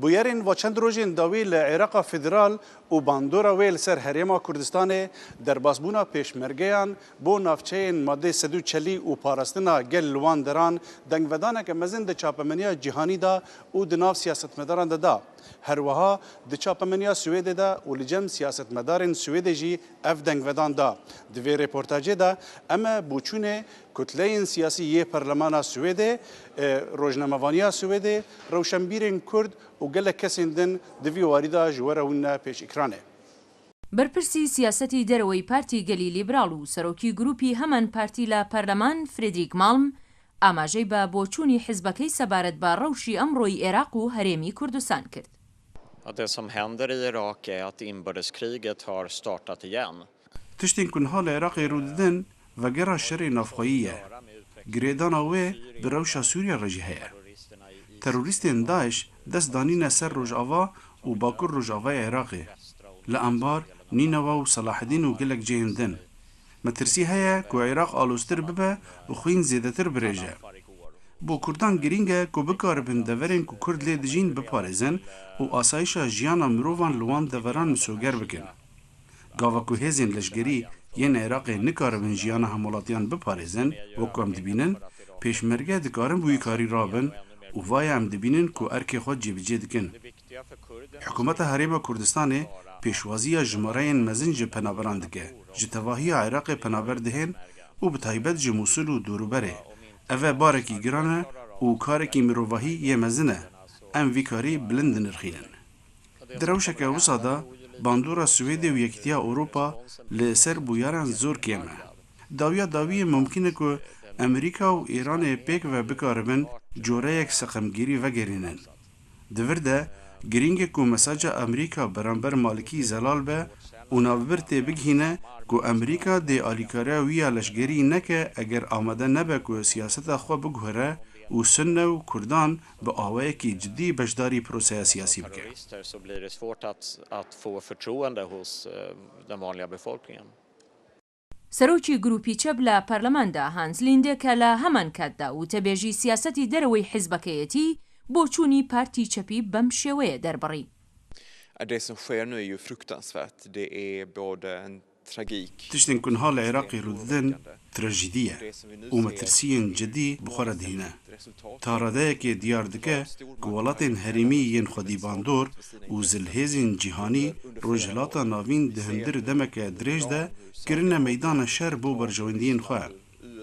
Bûyerên va çend rojên dawî li Êraqa Federal û bandora wê li ser Herêma Kurdistanê, derbasbûna pêşmergeyan bo navçeyên madê 140 û parastina gel li wan deran, dengvedaneke mezin di çapemeniya cîhanî de û di nav siyasetmedaran de da. Her wiha di çapemeniya Swêdê de û li cem siyasetmedarên Swêdê jî ev dengvedan da. Di vê reportajê de em e boçûnê kutleyên siyasî yê Perlemana Swêdê, rojnamevaniya Swêdê, rewşenbîrên Kurd û gelek kesên din di vî warî de ji we re wîne pêş ekranê. بەرپرسی سیاسەتی دەرەوەی پارتی گەلی لیبراڵ و سەرۆکی گروپی هەمان پارتی لە پەرلەمان فرێدریک ماڵم ئاماژەی بە بۆچوونی حزبەکەی سەبارەت بە ڕەوشی ئەمڕۆی ئێراق و هەرێمی کوردستان کرد. Det som händer i Irak är att inbördeskriget har startat igen. Tiştên ku niha li Iraqê rû didin vegera şerê navxweyî ye. Girêdana wê bi rewşa Sûriye re jî heye. Terorîstên DAIŞ dest danîne ser Rojava û bakur rojavayê Iraqê. Li Enbar, Nînewa û Selahedîn û gelek cihên din. Metirsî heye ku Iraq aloztir bibe û xwîn zêdetir birêje. Bo Kurdan girîng e ku bikaribin deverên ku Kurd lê dijîn biparêzin û asayîşa jiyana mirovan li wan deveran misoger bikin. Gava ku hêzên leşgerî yên Iraqê nikaribin jiyana hemwelatiyan biparêzin, wek ku em dibînin, pêşmerge dikarin bi wî karî rabin û vaya em dibînin ku erkê xwe cêbicê dikin. Hikûmeta Herêma Kurdistanê pêşwaziya jimareyên mezin ji penaberan dike. Ji tevahiya Iraqê penaber dihên û bi taybet ji Mûsil û dorûberê. Ev e barekî giran e û karekî mirovahî yê mezin e. Em vî karî bilind dinirxînin. Di rewşeke wisa de bandora Swêdê û Yekîtiya Ewropa li ser bûyeran zor kêm e. Dawiya dawiyê mumkîn e ku Amerîka û Îranê pêkve bikaribin coreyek seqemgîrî vegerînin. Di vir de girîng e ku mesaja Amerîka beramber Malikî zelal be û navbir tê bigihîne ku Amerîka dê alîkariya wî ya leşgerî neke eger amade nebe ku siyaseta xwe biguhere û Sunne û Kurdan bi awayekî cidî beşdarî proseya siyasî bike. سەرۆکی گروپی چەپ لە پەرلەماندا هانس لیندێ کە لە هەمان کاتدا وتەبێژی سیاسەتی دەرەوەی حیزبەکەیەتی، بۆچوونی پارتی چەپی بەم شێوەیە دەربڕی. Det som sker nu är ju fruktansvärt. Det är både en tragik. Tiştên ku niha li Iraqê rû didin trajedî ye û metirsiyên cidî bi xwe re dihîne. Ta radeyekê diyar dike ku welatên herêmî yên xwedîbandor û zilhêzên cîhanî Rojhilata Navîn di hundir demeke dirêj de kirine meydana şer bo berjewendiyên xwe.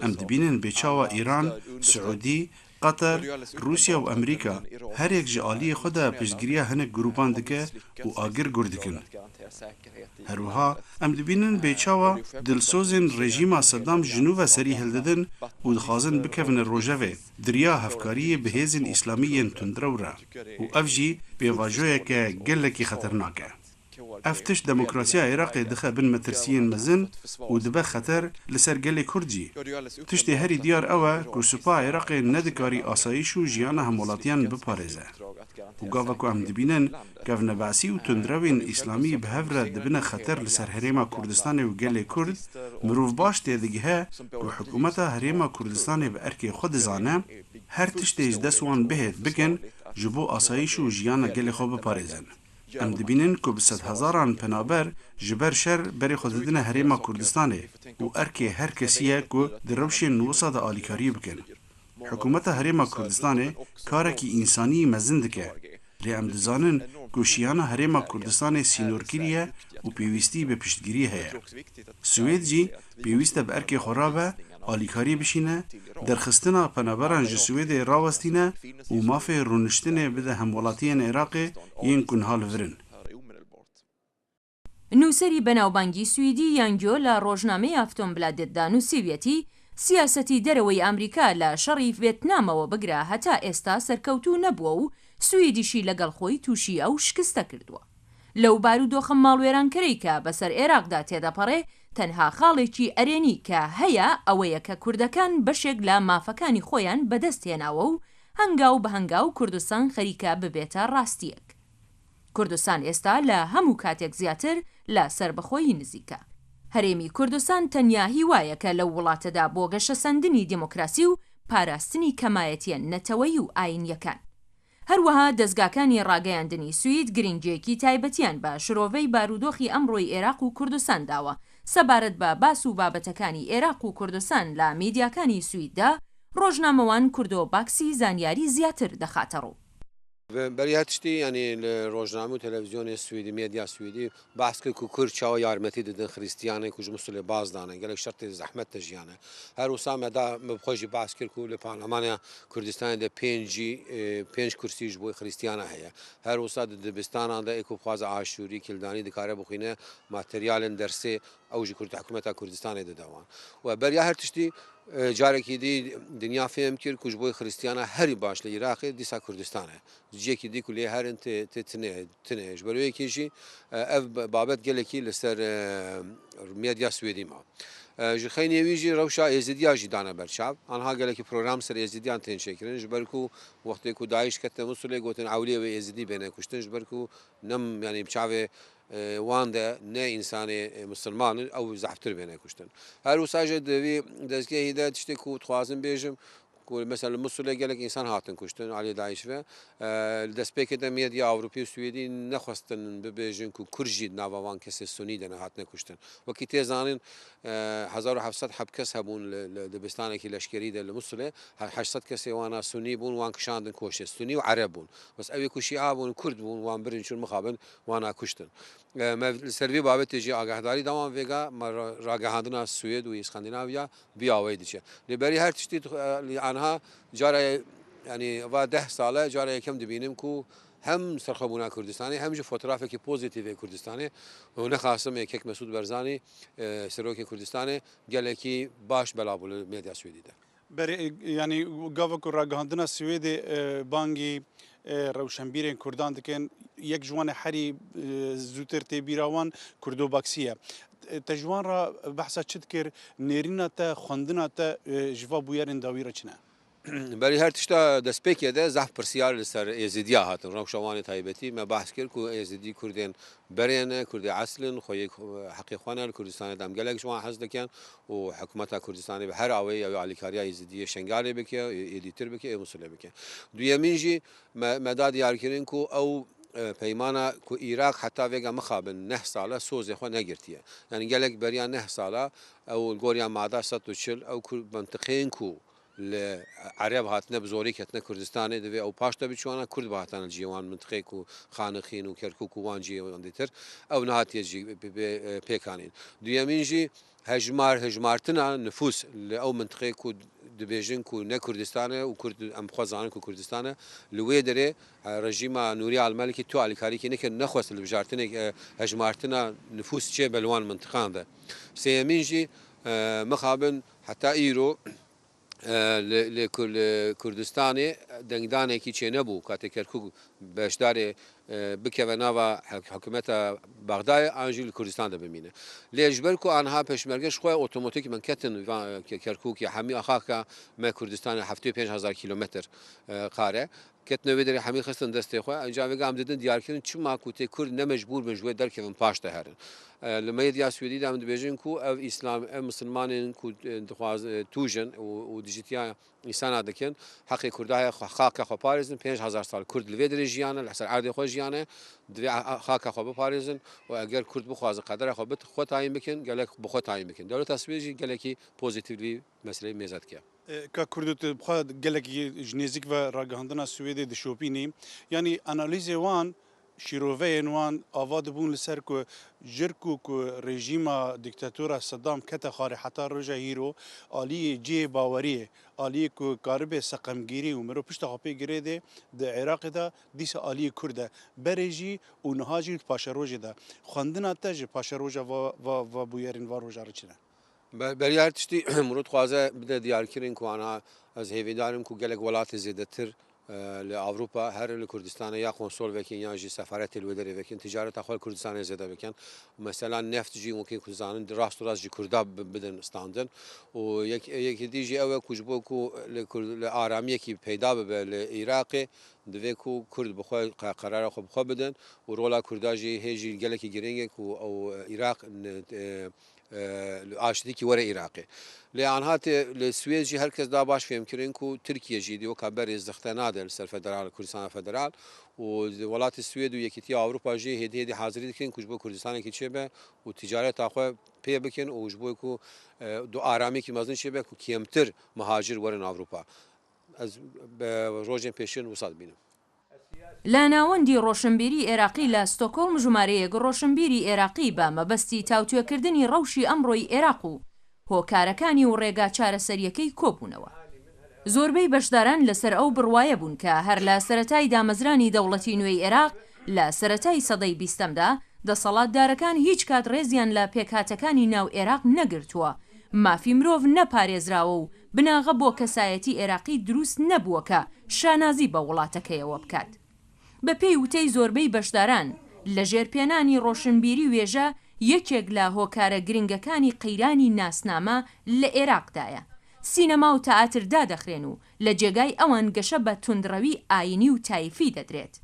Em dibînin bê çawa Îran, Siûdî, Qeter, Rûsya û Amerîka her yek ji aliyê xwe de piştgiriya hinek grûpan dike û agir gur dikin. Her wiha em dibînin bê çawa dilsozên rejîma Sedam ji nû ve serî hildidin û dixwazin bikevine rojevê di riya hevkariyê bi hêzên îslamî yên tundrew re û ev jî pêvajoyeke gelekî xeternak e. Ev tişt demokrasiya Iraqê dixe bin metirsiyên mezin û dibe xeter li ser gelê Kurd jî. Tiştê herî diyar ew e ku supa Iraqê nedikarî asayîş û jiyana hemwelatiyan biparêze. Û gava ku em dibînin kevnebe'sî û tundrewên îslamî bi hev re dibine xeter li ser Herêma Kurdistanê û gelê Kurd, mirov baş têdigihe ku hikûmeta Herêma Kurdistanê bi erkê xwe dizane her tiştê ji dest wan bihêt bikin ji bo asayîş û jiyana gelê xwe biparêzin. Em dibînin ku bi sedhezaran penaber ji ber şer berê xwe didine Herêma Kurdistanê û erkê her kesî ye ku di rewşên wisa de alîkariyê bikin. Hikûmeta Herêma Kurdistanê karekî însanî mezin dike, lê em dizanin ku şiyana Herêma Kurdistanê sînorkirî ye û pêwîstî bi piştgirî heye. Swêd jî pêwîst e bi erkê xwe rabe, alîkariyê bişîne, derxistina penaberan ji Swêdê rawestîne û mafê rûniştinê bide hemwelatiyên Iraqê yên ku niha li vir in. نووسەری بەناوبانگی سویدی یان گیۆ لە ڕۆژنامەی ئافتۆنبلادێتدا نووسیویەتی، سیاسەتی دەرەوەی ئامریکا لە شەڕی ڤێتنامەوە بگرە هەتا ئێستا سەرکەوتوو نەبووە و سویدیشی لەگەڵ خۆی تووشی ئەو شکستە کردووە. لەو بارودۆخە ماڵوێرانکەرەی کە بەسەر ئێراقدا تێدەپەڕێ، تەنها خاڵێکی ئەرێنی کە هەیە ئەوەیە کە کوردەکان بەشێک لە مافەکانی خۆیان بەدەست هێناوە و هەنگاو بە هەنگاو کوردستان خەریکە ببێتە ڕاستییەک. کوردستان ئێستا لە هەموو کاتێک زیاتر لە سەربەخۆیی نزیکە. هەرێمی کوردستان تەنیا هیوایەکە لەو وڵاتەدا بۆ گەشەسەندنی دێمۆکراسی و پاراستنی کەمایەتییە نەتەوەیی و ئایینییەکان. هەروەها دەزگاکانی ڕاگەیاندنی سوید گرنگییەکی تایبەتیان بە شرۆڤەی بارودۆخی ئەمڕۆی ئێراق و کوردستان داوە. سەبارەت بە باس و بابەتەکانی ئێراق و کوردستان لە میدیاکانی سویددا، ڕۆژنامەوان کوردۆ باکسی زانیاری زیاتر دەخاتەڕوو. بەری هەر تشتی یانی لە ڕۆژنامە و تەلەفزیۆنێ سویدی مێدیا سویدی بەحس کرد کو کورد چاوە یارمەتی ددن خریستیانێ کو ji موسلێ باز دانە گەلێک شەرتێ زەحمەت دە ژیانە هەر وسا me da me bi xwe jî behs kir ku li parlemanê Kurdistanê de pêncî pênc kursî ji bo xirîstiyana heye. Her wisa di dibistanan de ê ku bixwaze aşûrî, kildanî dikare bixwîne, materyalên dersê ew jî kurd hikûmeta Kurdistanê dide wan. Û beriya her tiştî carekî dî dinya fêhm kir ku ji bo xirîstiyana herî baş li Iraqê dîsa Kurdistan e. Ciyekî dî ku lê herin tê tê tine tine ye. Ji ber wê yekê jî ev babet gelekî li ser medya Swêdî ma. Ji xeynê wî jî rewşa Êzidiya jî dane ber çav. Anha gelekî program ser Êzidiyan tên çêkirin. Ji ber ku wextê ku DAIŞ ketine Musulê gotin ewliyê wê Êzidî bêne kuştin. Ji ber ku nem yanî bi çavê wan de ne însanê misilman in ew zehftir bêne kuştin. Her wisa jî di vî dezgehî de tiştê ku dixwazim bêjim Ku mesela li Musulê gelek însan hatin kuştin aliyê DAIŞ ve. Li destpêkê de medya Ewropî û Swêdî nexwestin bibêjin ku Kurd jî di nava van kesê Sunî de ne hatine kuştin. Wekî tê zanîn 1700 heb kes hebûn li dibistanekî leşkerî de li Musulê, 800 kesê wan a Sunî bûn wan kişandin koşê. Sunî û Ereb bûn. Bes ewê ku Şîa bûn û Kurd bûn wan birin çûn mixabin wan a kuştin. Me li ser vê babetê jî agahdarî da wan vêga me ragihandina Swêd û Îskandînavya Vî awayî diçe. Lê berî her tiştî li anha cara yanî va deh sal e cara yekem dibînim ku hem serxwebûna Kurdistanê hem jî fotrafekî pozîtîv ê Kurdistanê û nexasim ê Kek Mesûd Berzanî Serokê Kurdistanê gelekî baş belav bû li medya Swêdî de. Berê yanî gava ku ragihandina Swêdê bangî rewşenbîrên Kurdan dikin yek ji wan ê herî zûtir tê bîra wan Kurdo Baksî ye. Te ji wan re behsa çi dikir? Nêrîna te, xwendina te ji va bûyerên dawî re çi ne? Berî her tişta destpêkê de zehf pirsiyar li ser Êzidiya hatin. Rewşa wan ê taybetî me behs kir ku Êzidî Kurdên berê ne, Kurdê esl in, xweyê heqê xwe ne li Kurdistanê de em gelek ji wan hez dikin û hikûmeta Kurdistanê bi her awayî ew ê alîkariya Êzidiyê Şengalê bike, êdîtir bike, ê Musulê bike. Duyemîn jî me me da diyarkirin ku ew peymana ku Îraq heta vêga mixabin neh sal e sozê xwe negirtiye. Yanî gelek beriya neh sal e ew li goriya mada 140 ew mentiqeyên ku Li Ereb hatine bi zorê ketine Kurdistanê divê ew paş de biçûana Kurd bihatana li cihê wan mintiqeyê ku Xaniqîn û Kerkûk û wan cihê wan dîtir ew nehatiye cî pêkanîn. Duyemîn jî hejmar hejmartina nifûs li ew mintiqeyê ku dibêjin ku ne Kurdistan e û Kurd em bi xwe zanin ku Kurdistan e li wê derê rejîma Nûrî Almelikî tu alîkarîkê nekir nexwest li bijartinê hejmartina nifûs çêbe li wan mintiqan de. Sêyemîn jî mixabin Heta îro li Kurdistanê dengdanekî çênebû katê Kerkûk beşdarê bikeve nava hikûmeta Bexdayê an jî li Kurdistan de bimîne. Lê ji ber ku aniha pêşmerge ji xwe otomotîkmen ketin Kerkûkê hemî axaka me Kurdistanê 75 hezar kîlometr qare Ketine wê derê hemî xistin destê xwe. Enca vêga em didin diyarkirin çima ku tê Kurd ne mecbûr bin ji wê derkevin paş de herin. Li medya Swêdî de em dibêjin ku ev îslam ev misilmanên ku dixwaz tûj in û dijîtiya însana dikin heqê Kurda heye xaka xwe parêzin. 5000 sal Kurd li vê derê jiyane li ser erdê xwe jiyane divê xaka xwe biparêzin û eger Kurd bixwazin qedera xwe xwe tayîn bikin gelek bi xwe tayîn bikin. Dewleta Swêd jî gelekî pozîtîvlî meseleyê mêze dike. Ka Kurdo tu bi xwe gelekî ji nêzîk ve ragihandina Swêdê dişopînî. Yanî analîzê wan, şîroveyên wan ava dibûn li ser ku jirk û ku rejîma dîktatora Seddam kete xarê heta roja îro aliyê cihê baweriyê, aliyê ku karibê seqemgîrî û mirov pişta xwe pê girêdê di Iraqê de dîsa aliyê Kurd e. Berê jî û niha jî di paşerojê de. Xwendina te ji paşeroja va va bûyerên va roja re çi ne? Beriya her tiştî mirov dixwaze bide diyarkirin ku ana ez hêvîdar im ku gelek welatê zêdetir li Ewropa her li Kurdistanê ya konsol vekin yan jî sefaretê li wê derê vekin ticareta xwe li Kurdistanê zêde bikin. Mesela neft jî wekî ku zanin rast û rast ji Kurda bidin standin û yek yekê dî jî ew e ku ji bo ku li li aramiyekî peyda bibe li Iraqê divê ku Kurd bi xwe qerara xwe bi xwe bidin û rola Kurda jî hê jî gelekî girîng e ku ew Iraq. ئاشتیکی وەرە ئیراقێ. Lê anha tê li Swêd jî her kes da baş fêmkirin ku Tirkiye jî dê weka berê zixte nade li ser federal Kurdistana federal û welatê Swêd û Yekîtiya Ewropa jî hêdî hêdî hazirî dikin ku ji bo Kurdistanekî çêbe û tîcareta xwe pê bikin û ji bo ku du aramiyekî mezin çêbe ku kêmtir mihacir werin Ewropa. Ez bi rojên pêşin wisa dibînim. لە ناوەندی ڕۆشنبیری ئێراقی لە ستۆکۆڵم ژمارەیەک ڕۆشنبیری ئێراقی بە مەبەستی تاوتوێکردنی ڕەوشی ئەمڕۆی ئێراق و هۆکارەکانی و ڕێگا چارەسەرییەکەی کۆبوونەوە. زۆربەی بەشداران لەسەر ئەو بڕوایە بوون کە هەر لە سەرەتای دامەزرانی دەوڵەتی نوێی ئێراق لە سەرەتای سەدەی بیستەمدا دەسەڵاتدارەکان هیچ کات ڕێزیان لە پێکهاتەکانی ناو ئێراق نەگرتووە، مافی مرۆڤ نەپارێزراوە و بناغە بۆ کەسایەتی ئێراقی دروست نەبووە کە شانازی بە وڵاتەکەیەوە بکات. بە پێی وتەی زۆربەی بەشداران، لە ژێر پێنانی ڕۆشنبیری وێژە یەکێک لە هۆکارە گرنگەکانی قەیرانی ناسنامە لە ئێراقدایە. سینەما و تئاتر دادەخرێن و لە جێگای ئەوان گەشە بە توندڕەوی ئاینی و تایفی دەدرێت.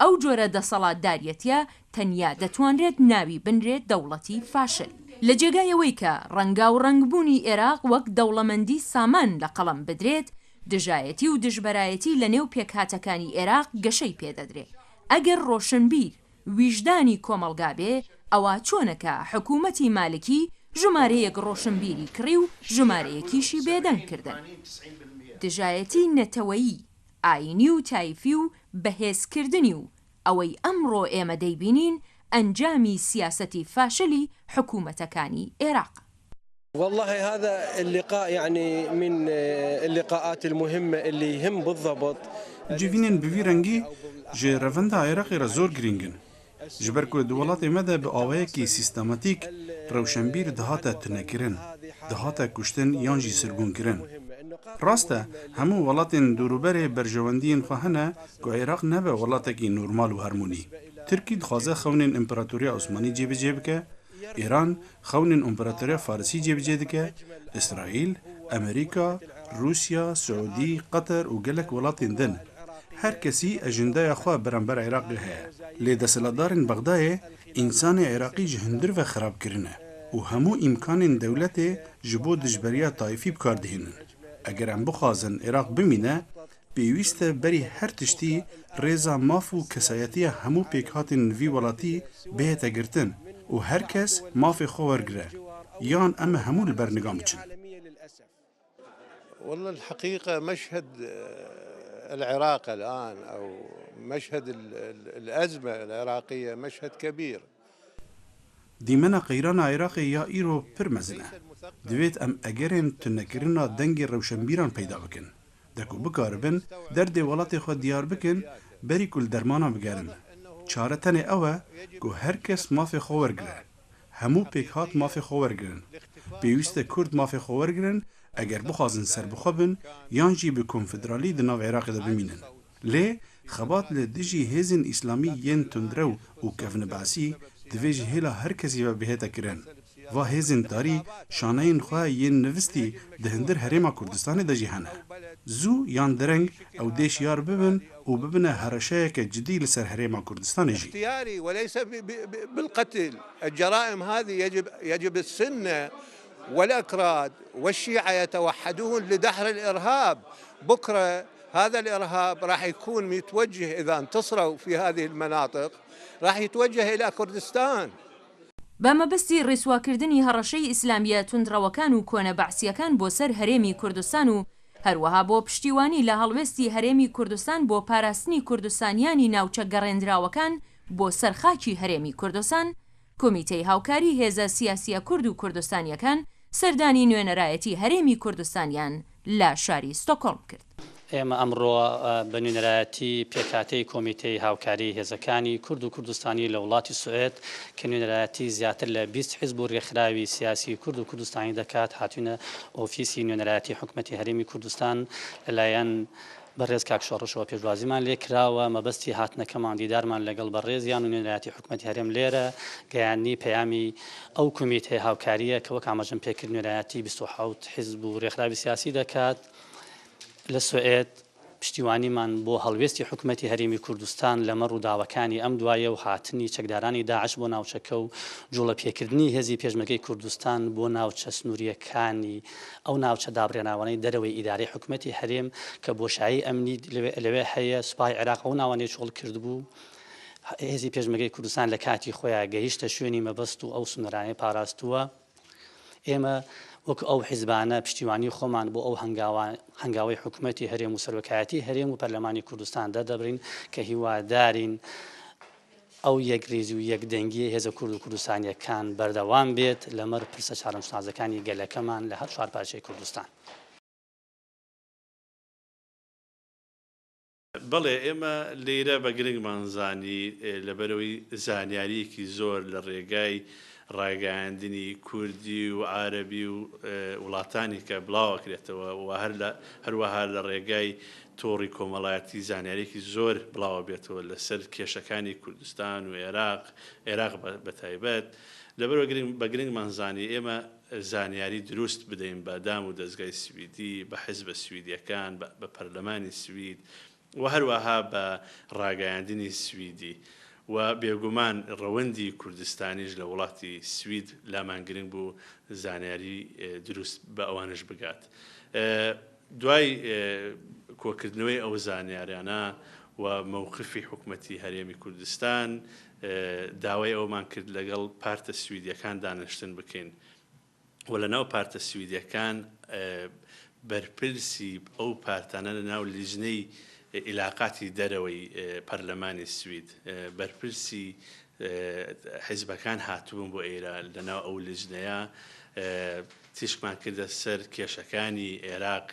ئەو جۆرە دەسەڵاتداریەتیە تەنیا دەتوانرێت ناوی بنرێت دەوڵەتی فاشل. لە جێگای ئەوەی کە ڕەنگاوڕەنگبوونی ئێراق وەک دەوڵەمەندی سامان لە قەڵەم بدرێت، دژایەتی و دژبەرایەتی لە نێو پێکهاتەکانی ئێراق گەشەی پێدەدرێ. ئەگەر ڕۆشنبیر ویژدانی کۆمەڵگا بێ، ئەوا چۆنە کە حکوومەتی مالکی ژمارەیەک ڕۆشنبیری کڕی و ژمارەیەکیشی بێدەنگ کردن؟ دژایەتی نەتەوەیی، ئایینی و تایفی و بەهێزکردنی و ئەوەی ئەمڕۆ ئێمە دەیبینین ئەنجامی سیاسەتی فاشلی حکوومەتەکانی ئێراقە. واللە هذا اللقاء يعني من اللقاءات المهمە اللي يهم بالضبط. Civînên bi vî rengî ji revenda Iraqê re zor girîng in. Ji ber ku di welatê me de bi awayekî sîstematîk rewşenbîr dihate tunekirin, dihate kuştin yan jî sirgûnkirin. Rast e, hemû welatên dorûberê berjewendiyên xwe hene ku Iraq nebe welatekî normal û harmonî. Tirkî dixwaze xewnên Împeratoriya Osmanî cêbicê bike, Îran xewnên Împeratoriya Farisî cêbicê dike, Îsraîl, Amerîka, Rûsya, Siûdî, Qeter û gelek welatên din. Her kesî ejendaya xwe beramber Iraqê heye. Lê desthilatdarên Bexdayê însanê Iraqî ji hundir ve xerab kirine û hemû îmkanên dewletê ji bo dijberiya taîfî bi kar dihînin. Eger em bixwazin Iraq bimîne, pêwîst e berî her tiştî rêza maf û kesayetiya hemû pêkhatên vî welatî bihête girtin û her kes mafê xwe wergire. Yan em ê hemû li ber nigan biçin. والله الحقيقة مشهد العراق الآن أو مشهد الأزمة العراقية مشهد كبير. Dîmena qeyrana Iraqê ya îro pir mezin e. Divêt em egerên tunekirina dengê rewşenbîran peyda bikin. De ku bikaribin derdê welatê xwe diyar bikin berî ku li dermanan bigerin. Çare tenê ew e ku her kes mafê xwe wergire. Hemû pêkhat mafê xwe wergirin. Pêwîst e Kurd mafê xwe wergirin eger bixwazin serbixwe bin yan jî bi konfederalî di nav Iraqê de bimînin. Lê xebat li dijî hêzên îslamî yên tundrew û kevnibasî divê ji hêla her kesî ve bihête kirin. Va hêzên tarî şaneyên xwe yên nivistî di hundir Herêma Kurdistanê de jî hene. Zû yan dereng ew dê şiyar bibin û bibine hereşeyeke cidî li ser Herêma Kurdistanê jî. اختياري وليس بالقتل الجرائم هذه يجب يجب السنة والأكراد والشيعة يتوحدون لدحر الإرهاب بكرة هذا الإرهاب راح يكون متوجه إذا انتصروا في هذه المناطق راح يتوجه إلى كردستان. بە مەبەستی ڕیسواکردنی هەڕەشەی ئیسلامییە توندڕەوەکان و کۆنە بەعسییەکان بۆ سەر هەرێمی کوردستان و هەروەها بۆ پشتیوانی لە هەڵوێستی هەرێمی کوردستان بۆ پاراستنی کوردستانیانی ناوچە گەڕێندراوەکان بۆ سەر خاکی هەرێمی کوردستان، کۆمیتەی هاوکاری هێزە سیاسییە کورد و کوردستانییەکان سەردانی نوێنەرایەتی هەرێمی کوردستانیان لە شاری ستۆکۆڵم کرد. ئێمە ئەمڕۆ بە نوێنەرایەتی پێکهاتەی کۆمیتەی هاوکاریی هێزەکانی کورد و کوردستانی لە وڵاتی سوئێد کە نوێنەرایەتی زیاتر لە 20 حیزب و رێکخراوی سیاسی کورد و کوردستانی دەکات هاتوینە ئۆفیسی نوێنەرایەتی حکومەتی هەرێمی کوردستان لەلایەن بەڕێز کاک شۆڕشەوە پێشوازیمان لێ کراوە، مەبەستی هاتنەکەمان دیدارمان لەگەڵ بەڕێزیان و نوێنەرایەتی حکومەتی هەرێم لێرە گەیاندنی پەیامی ئەو کۆمیتەی هاوکارییە کە وەک ئاماژەم پێکرد نوێنەرایەتی 27 حیزب و رێکخراوی سیاسی دەکات لە سوئێد. پشتیوانیمان بۆ هەڵوێستی حکومەتی هەرێمی کوردستان لەمەڕ ڕووداوەکانی ئەم دوایە و هاتنی چەکدارانی داعش بۆ ناوچەکە و جوڵە پێکردنی هێزی پێشمەرگەی کوردستان بۆ ناوچە سنوورییەکانی ئەو ناوچە دابڕێنراوانەی دەرەوەی ئیدارەی حکومەتی هەرێم کە بۆشایی ئەمنی لەوێ هەیە، سوپای عێراق ئەو ناوانەی چۆڵ کردبوو، هێزی پێشمەرگەی کوردستان لە کاتی خۆیا گەیشتە شوێنی مەبەست و ئەو سنوورانەی پاراستووە. ئێمە وەک ئەو حیزبانە پشتیوانی خۆمان بۆ ئەو هەنگاوەی حکومەتی هەرێم و سەرۆکایەتی هەرێم و پەرلەمانی کوردستان دەردەبرین کە هیوادارین ئەو یەکریزی و یەکدەنگیەی هێزە کورد و کوردستانیەکان بەردەوام بێت لەمەڕ پرسە چارەنووسنازەکانی گەلەکەمان لە هەر چوارپارچەی کوردستان. بەڵێ ئێمە لێرە بە گرنگمان زانی لەبەرئەوەی زانیارییەکی زۆر لە ڕێگای ڕاگەیاندنی کوردی و عارەبی و وڵاتانی کە بڵاوەکرێتەوە و هەر لە هەروەها لە ڕێگای تۆڕی کۆمەڵایەتی زانیارییەکی زۆر بڵاوەبێتەوە لەسەر کێشەکانی کوردستان و ئێراق ئێراق بە تایبەت لەبەرئەوە گرنگ بە گرنگمان زانی ئێمە زانیاری دروست بدەین بە دام و دەزگای سویدی، بە حزبە سویدیەکان، بە پەرلەمانی سوید و هەروەها بە ڕاگەیاندنی سویدی و بێگومان ڕەوەندی کوردستانیش لە وڵاتی سوید لامان گرنگ بوو زانیاری دروست بە ئەوانش بگات. دوای کۆکردنەوەی ئەو زانیارانە و مەوقفی حکومەتی هەرێمی کوردستان، داوای ئەوەمان کرد لەگەڵ پارتە سویدیەکان دانیشتن بکەین و لەناو پارتە سویدیەکان بەرپرسی ئەو پارتانە لەناو لیژنەی ئیلاقاتی دەرەوەی پەرلەمانی سوید بەرپرسی حیزبەکان هاتبوون بۆ ئێرە لەناو ئەو لیژنەیە تیشکمان کردە سەر کێشەکانی ئێراق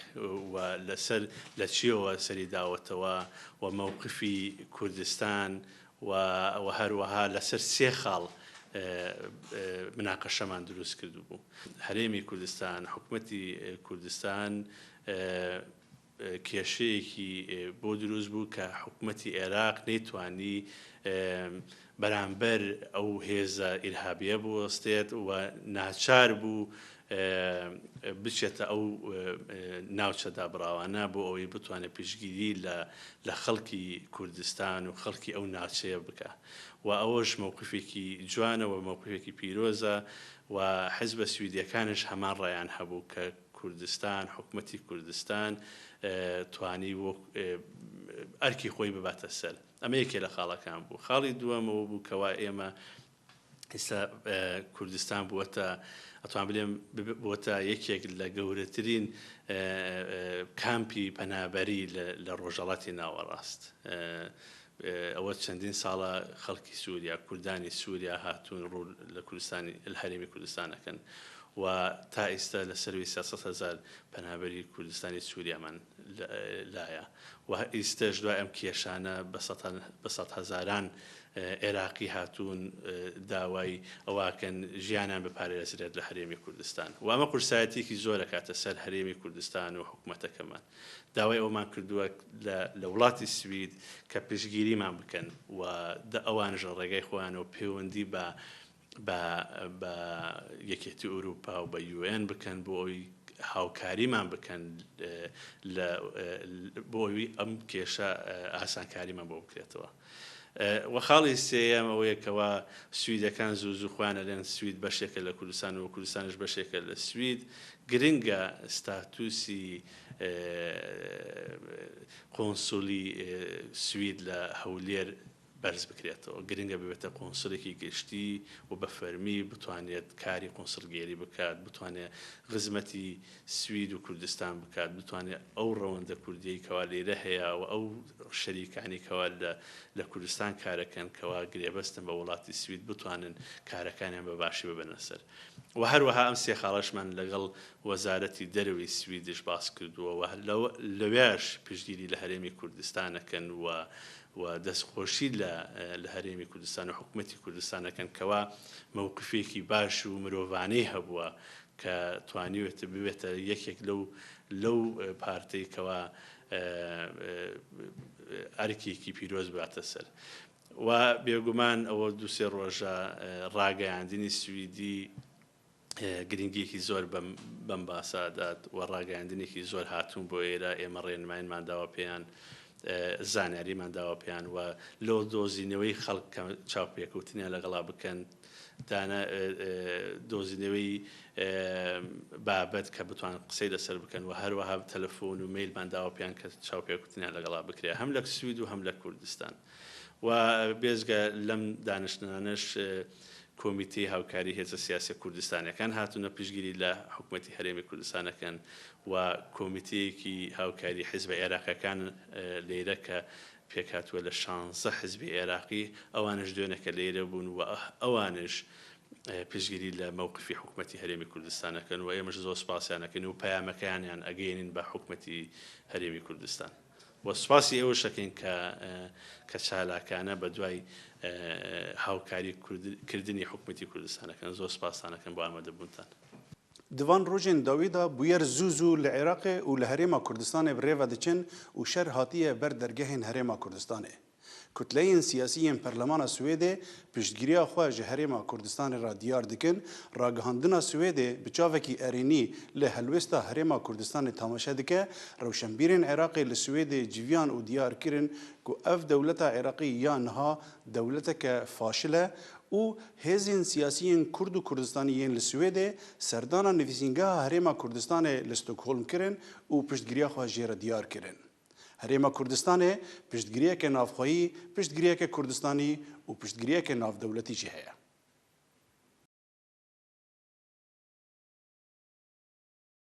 و لەسەر لە چیەوە سەری داوەتەوە و مەوقفی کوردستان و و هەروەها لەسەر سێ خاڵ مناقەشەمان دروست کردبوو. هەرێمی کوردستان، حکومەتی کوردستان کێشەیەکی بۆ دروست بوو کە حکومەتی ئێراق نەیتوانی بەرامبەر ئەو هێزە ئیرهابیە بوەستێت و ناچار بوو بچێتە ئەو ناوچە دابڕاوانە بۆ ئەوەی بتوانێت پشتگیری لە خەڵکی کوردستان و خەڵکی ئەو ناوچەیە بکا و ئەوەش مەوقفێکی جوانە و مەوقفێکی پیرۆزە و حزبە سویدیەکانش هەمان ڕایان هەبوو کە کوردستان حکومەتی کوردستان توانی ئەرکی خۆی بباتە سەر. ئەمە یەکێ لە خاڵەکان بوو. خاڵی دووەم ئەوە بوو کەوا ئێمە ئیستا کوردستان بووەتە ئەتوان بلێم بووەتە یەکێک لە گەورەترین کامپی پەنابەری لە ڕۆژەڵاتی ناوەڕاست. ئەوە چەندین ساڵە خەڵکی سووریا، کوردانی سووریا هاتوون ڕوو لە کوردستانی لە هەرێمی کوردستان ئەکەن و تا ئیستا لە سەروی 300 هەزار پەنابەری کوردستانی سووریامان لایە. و ئیستەش دوای ئەم کێشانە بە سەدهەزاران ئێراقی هاتوون داوای ئەوەکەن ژیانیان بپارێزرێت لە هەرێمی کوردستان و ئەمە قورسایەتیەکی زۆر ئەکاتە سەر هەرێمی کوردستان و حکومەتەکەمان. داوای ئەوەمان کردووە لە وڵاتی سوید کە پشتگیریمان بکەن و ئەوانش لە ڕێگای خۆیانەوە پەیوەندی بە بە بە یەکێتی ئوروپا و بە یوئێن بکەن بۆ ئەوی هاوکاریمان بکەن لە بۆ ئەوی ئەم کێشە ئاسانکاریمان بۆ بکرێتەوە. وە خاڵی سێیەم ئەوەیە کەوا سویدەکان زوو زوو خۆیان ئەلێن سوید بەشێکە لە کوردستان و کوردستانش بەشێکە لە سوید گرنگە ستاتوسی قۆنسولی سوید لە هەولێر بەرز بکرێتەوە، گرنگە ببێتە قونسڵێکی گشتی و بە فەرمی بتوانێت کاری قونسڵگێری بکات، بتوانێت خزمەتی سوید و کوردستان بکات، بتوانێت ئەو ڕەوەندە کوردیەی کەوا لێرە هەیە و ئەو شەریکانی کەوا لە لە کوردستان کارەکەن کەوا گرێبەستن بە وڵاتی سوید بتوانن کارەکانیان بە باشی ببەنە سەر و هەروەها ئەم سێ خاڵەشمان لەگەڵ وەزارەتی دەرەوەی سویدش باس کردووە و لەوێش پشتگیری لە هەرێمی کوردستان ئەکەن و و دەستخۆشی لە لە هەرێمی کوردستان و حکومەتی کوردستان ئەکەن کەوا مەوقفێکی باش و مرۆڤانەی هەبووە کە توانیوێتە ببێتە یەکێک لەو لەو پارتەی کەوا ئەرکێکی پیرۆز بباتە سەر و بێگومان ئەوە دوو سێ ڕۆژە ڕاگەیاندنی سویدی. گرنگیەکی زۆر بەم بەم باسە ئەدات و ڕاگەیاندنێکی زۆر هاتوون بۆ ئێرە، ئێمە ڕێنماییمان داوە پێیان، زانیاریمان داوە پێیان و لۆ دۆزینەوەی خەڵک کە چاوپێکەوتنیان لەگەڵا بکەن، دانە دۆزینەوەی بابەت کە بتوان قسەی لەسەر بکەن و هەروەها تەلەفۆن و مەیلمان داوە پێیان کە چاوپێکەوتنیان لەگەڵا بکرێ هەم لە سوید و هەم لە کوردستان. و بێجگە لەم دانیشتنانەش کۆمیتەی هاوکاری هێزە سیاسیە کوردستانیەکان هاتوونە پشتگیری لە حکومەتی هەرێمی کوردستان ئەکەن و کۆمیتەیەکی هاوکاری حیزبە عێراقیەکان لەیرە کە پێکهاتووە لە شانزە حیزبی عێراقی ئەوانش دوێنێکە لەیرە بوون و ئەوانش پشتگیری لە مەوقفی حکومەتی هەرێمی کوردستان ئەکەن و ئێمەش زۆر سوپاسیان ئەکەین و پەیامەکەیانیان ئەگەیەنین بە حکومەتی هەرێمی کوردستان. و سوپاسی ئێوەش ئەکەین کە کە چالاکانە بە دوای هاوکاری کردنی حکومەتی کوردستان ئەکەن. زۆر سوپاستان ئەکەم بۆ ئامادەبوونتان. Di van rojên dawî de bûyer zû zû li Iraqê û li Herêma Kurdistanê bi rê ve diçin û şer hatiye ber dergehên Herêma Kurdistanê. Kutleyên siyasî yên Perlemana Swêdê piştgiriya xwe ji Herêma Kurdistanê re diyar dikin, ragihandina Swêdê bi çavekî erênî li helwêsta Herêma Kurdistanê tamaşe dike, rewşenbîrên Iraqê li Swêdê civiyan û diyar kirin ku ev dewleta Iraqî ya niha dewleteke faşil e û hêzên siyasî yên Kurd û Kurdistanî yên li Swêdê serdana nivîsîngeha Herêma Kurdistanê li Stockholm kirin û piştgiriya xwe jê re diyar kirin. Herêma Kurdistanê piştgiriyeke navxweyî, piştgiriyeke Kurdistanî û piştgiriyeke navdewletî jî heye.